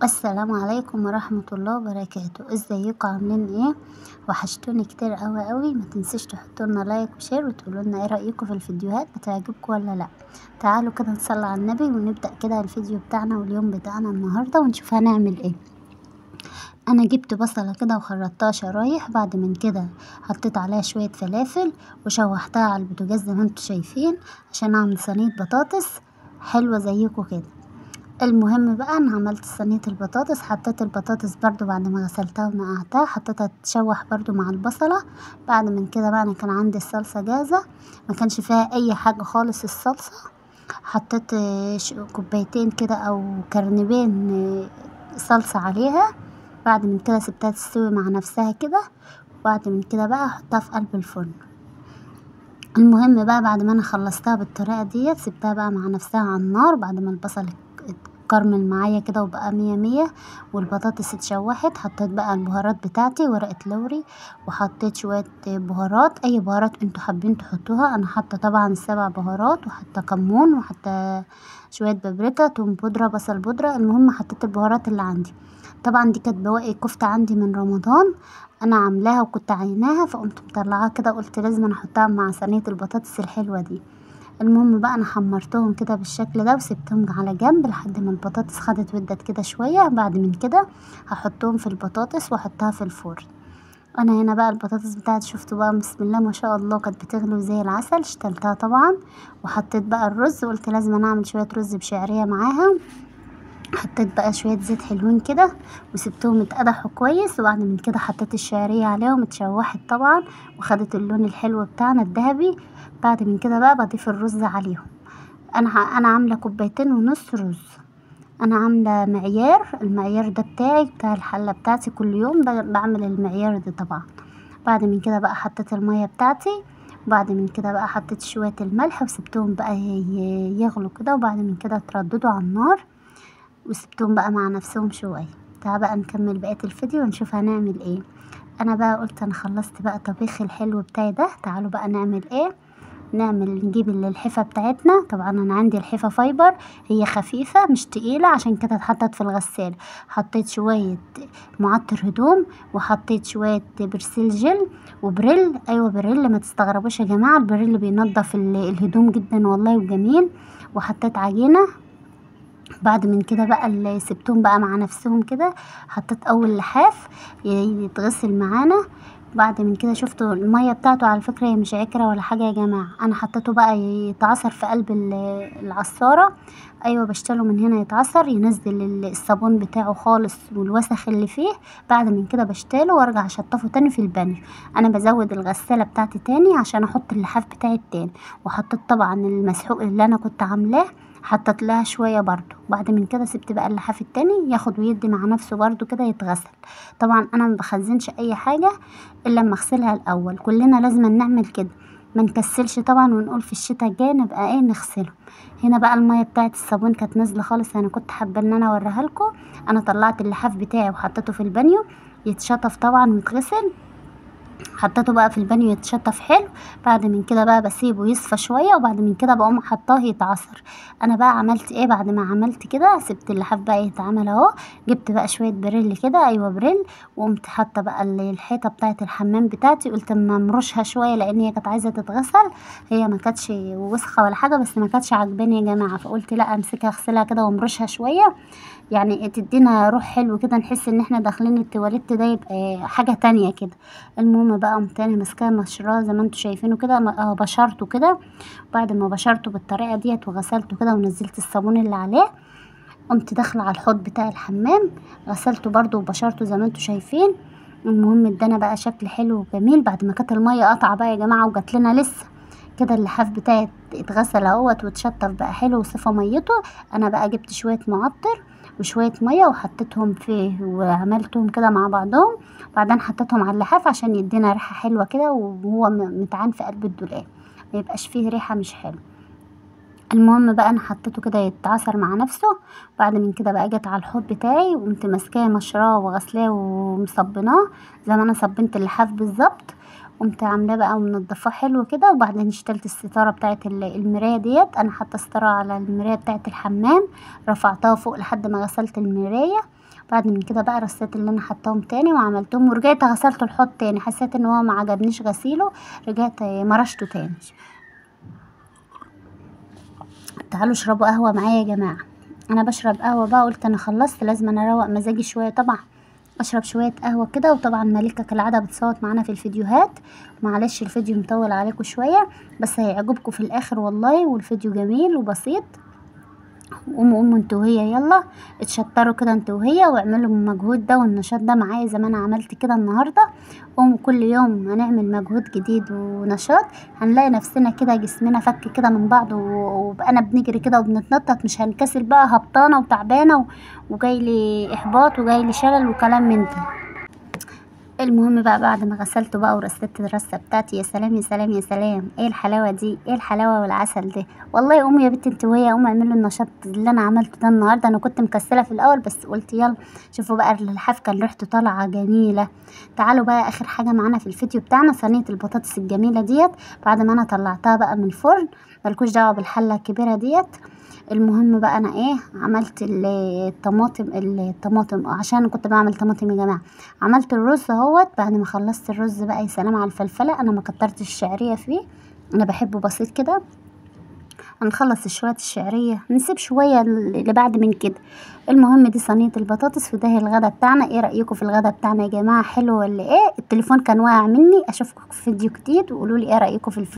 السلام عليكم ورحمة الله وبركاته. ازيكم عاملين ايه؟ وحشتوني كتير قوي قوي. ما تنسوش تحطوا لنا like و share وتقولوا لنا ايه رايكم في الفيديوهات، بتعجبكم ولا لا. تعالوا كده نصلي على النبي ونبدا كده الفيديو بتاعنا واليوم بتاعنا النهارده ونشوف هنعمل ايه. انا جبت بصله كده وخرطتها شرايح، بعد من كده حطيت عليها شوية فلافل وشوحتها على البوتاجاز زي ما انتم شايفين عشان اعمل صينية بطاطس حلوة زيكم كده. المهم بقى انا عملت صينية البطاطس، حطيت البطاطس برضو بعد ما غسلتها ونقعتها، حطيتها تتشوح برضو مع البصله. بعد من كده بقى انا كان عندي الصلصه جاهزة، ما كانش فيها اي حاجة خالص الصلصه. حطيت كوبايتين كده او كرنبين صلصه عليها. بعد من كده سبتها تستوي مع نفسها كده، وبعد من كده بقى احطها في قلب الفرن. المهم بقى بعد ما انا خلصتها بالطريقة ديت سبتها بقى مع نفسها على النار، بعد ما البصل اتكرمل معايا كده وبقى مية مية والبطاطس اتشوحت. حطيت بقى البهارات بتاعتي، ورقة لوري، وحطيت شوية بهارات، اي بهارات انتوا حابين تحطوها. انا حاطة طبعا 7 بهارات، وحاطة كمون، وحاطة شوية بابريكا، توم بودرة، بصل بودرة. المهم حطيت البهارات اللي عندي. طبعا دي كانت بواقي كفتة عندي من رمضان انا عاملاها وكنت عيناها، فقمت مطلعاها كده قلت لازم انا احطها مع صينية البطاطس الحلوة دي. المهم بقى انا حمرتهم كده بالشكل ده وسبتهم على جنب لحد ما البطاطس خدت ودت كده شوية. بعد من كده هحطهم في البطاطس واحطها في الفرن. انا هنا بقى البطاطس بتاعتي شفتوا بقى بسم الله ما شاء الله كانت بتغلي زي العسل، اشتلتها طبعا. وحطيت بقى الرز، قلت لازم انا اعمل شوية رز بشعريه معاها. حطيت بقى شوية زيت حلوين كده وسبتهم اتقدحوا كويس. وبعد من كده حطيت الشعرية عليهم، اتشوحت طبعا وخدت اللون الحلو بتاعنا الذهبي. بعد من كده بقى بضيف الرز عليهم. انا عامله 2.5 كوباية رز. انا عامله معيار، المعيار ده بتاعي بتاع الحلة بتاعتي، كل يوم بعمل المعيار ده طبعا. بعد من كده بقى حطيت المية بتاعتي، وبعد من كده بقى حطيت شوية الملح وسبتهم بقى يغلوا كده. وبعد من كده ترددوا على النار وسبتهم بقى مع نفسهم شوية. تعال بقى نكمل بقية الفيديو ونشوف هنعمل ايه. انا بقى قلت انا خلصت بقى طبيخ الحلو بتاعي ده، تعالوا بقى نعمل ايه. نجيب الحفه بتاعتنا. طبعا انا عندي الحفه فايبر، هي خفيفة مش تقيلة عشان كده اتحطت في الغسالة. حطيت شوية معطر هدوم، وحطيت شوية برسيل جل وبريل. ايوه بريل، ما تستغربوش يا جماعة، البريل بينضف الهدوم جدا والله وجميل. وحطيت عجينه. بعد من كده بقى اللي سبتهم بقى مع نفسهم كده، حطيت اول لحاف يتغسل معانا. بعد من كده شفتوا المية بتاعته، على فكرة هي مش عكره ولا حاجة يا جماعة، انا حطيته بقى يتعصر في قلب العصاره. ايوه بشتله من هنا يتعصر، ينزل الصابون بتاعه خالص والوسخ اللي فيه. بعد من كده بشتله وارجع اشطفه تاني في البانيو. انا بزود الغسالة بتاعتي تاني عشان احط اللحاف بتاعي التاني. وحطيت طبعا المسحوق اللي انا كنت عاملاه، حطيت لها شوية برضو. بعد من كده سبت بقى اللحاف التاني ياخد ويدي مع نفسه برضو كده يتغسل. طبعا انا ما بخزنش اي حاجة الا لما اغسلها الاول، كلنا لازم نعمل كده، ما نكسلش طبعا ونقول في الشتاء الجاي نبقى ايه نغسله. هنا بقى المية بتاعه الصابون كانت نازله خالص، انا كنت حابة ان انا اوريها لكم. انا طلعت اللحاف بتاعي وحطيته في البانيو يتشطف طبعا ويتغسل. حطيته بقى في البانيو يتشطف حلو. بعد من كده بقى بسيبه يصفى شوية، وبعد من كده بقوم حطاه يتعصر. انا بقى عملت ايه بعد ما عملت كده، سبت اللحاف بقى يتعمل اهو. جبت بقى شوية بريل كده، ايوه بريل، وقمت حاطه بقى الحيطة بتاعه الحمام بتاعتي. قلت اما امرشها شوية لان هي كانت عايزه تتغسل، هي ما كانتش وسخة ولا حاجة بس ما كانتش عاجباني يا جماعة، فقلت لا امسكها اغسلها كده وامرشها شوية، يعني تدينا روح حلو كده، نحس ان احنا داخلين التواليت ده يبقى حاجة تانية كده. المهم بقى قمت انا ماسكاه مشراه زي ما انتم شايفينه كده، بشرته كده. بعد ما بشرته بالطريقة ديت وغسلته كده ونزلت الصابون اللي عليه، قمت داخله على الحوض بتاع الحمام غسلته برده وبشرته زي ما انتم شايفين. المهم ادانا بقى شكل حلو وجميل. بعد ما كانت المية قطعه بقى يا جماعة وجات لنا لسه كده، اللحاف بتاعي اتغسل اهوت واتشطف بقى حلو وصفى ميته. انا بقى جبت شوية معطر وشوية مية وحطيتهم فيه وعملتهم كده مع بعضهم، بعدين حطيتهم على اللحاف عشان يدينا ريحه حلوة كده وهو متعان في قلب الدولاب، ما يبقاش فيه ريحه مش حلوة. المهم بقى انا حطيته كده يتعصر مع نفسه. بعد من كده بقى جت على الحوض بتاعي وقمت ماسكاه مشراه وغسلاه ومصبناه زي ما انا صبنت اللحاف بالظبط. قمت عاملاه بقى ومنضفاه حلو كده. وبعدين اشتلت الستارة بتاعه المراية ديت، انا حاطه ستارة على المراية بتاعه الحمام، رفعتها فوق لحد ما غسلت المراية. بعد من كده بقى رصيت اللي انا حطاهم تاني وعملتهم، ورجعت غسلت الحوض تاني، حسيت ان هو ما عجبنيش غسيله، رجعت مرشته تاني. تعالوا اشربوا قهوة معايا يا جماعة، انا بشرب قهوة بقى، قلت انا خلصت لازم انا اروق مزاجي شوية، طبعا اشرب شوية قهوة كده. وطبعا ملكه كالعادة بتصوت معانا في الفيديوهات، معلش الفيديو مطول عليكم شوية بس هيعجبكم في الاخر والله، والفيديو جميل وبسيط. قوموا قوموا انتوا وهي، يلا اتشطروا كده انتوا وهي، واعملوا المجهود ده والنشاط ده معايا زي ما انا عملت كده النهارده. قوموا كل يوم هنعمل مجهود جديد ونشاط، هنلاقي نفسنا كده جسمنا فك كده من بعض، وبقينا بنجري كده وبنتنطط، مش هنكسل بقى هبطانه وتعبانه وجاي لي احباط وجاي لي شلل وكلام من ده. المهم بقى بعد ما غسلته بقى ورصيت الرصه بتاعتي، يا سلام يا سلام يا سلام، ايه الحلاوة دي، ايه الحلاوة والعسل ده والله. قوموا يا بنت انت وهي، قوموا اعملوا النشاط اللي انا عملته ده النهارده. انا كنت مكسله في الاول بس قلت يلا. شوفوا بقى اللحاف كان ريحته طالعه جميلة. تعالوا بقى اخر حاجة معانا في الفيديو بتاعنا، صينية البطاطس الجميلة ديت بعد ما انا طلعتها بقى من الفرن، مالكوش دعوه بالحله الكبيرة ديت. المهم بقى انا ايه عملت الطماطم عشان كنت بعمل طماطم يا جماعة. عملت الرز اهوت، بعد ما خلصت الرز بقى يا سلام على الفلفله، انا ما كترتش الشعرية فيه، انا بحبه بسيط كده. هنخلص شوية الشعرية، نسيب شوية اللي بعد من كده. المهم دي صينية البطاطس، وده الغدا بتاعنا. ايه رايكم في الغدا بتاعنا يا جماعة، حلو ولا ايه؟ التليفون كان واقع مني. اشوفكم في فيديو جديد وقولوا لي ايه رايكم في الفيديو.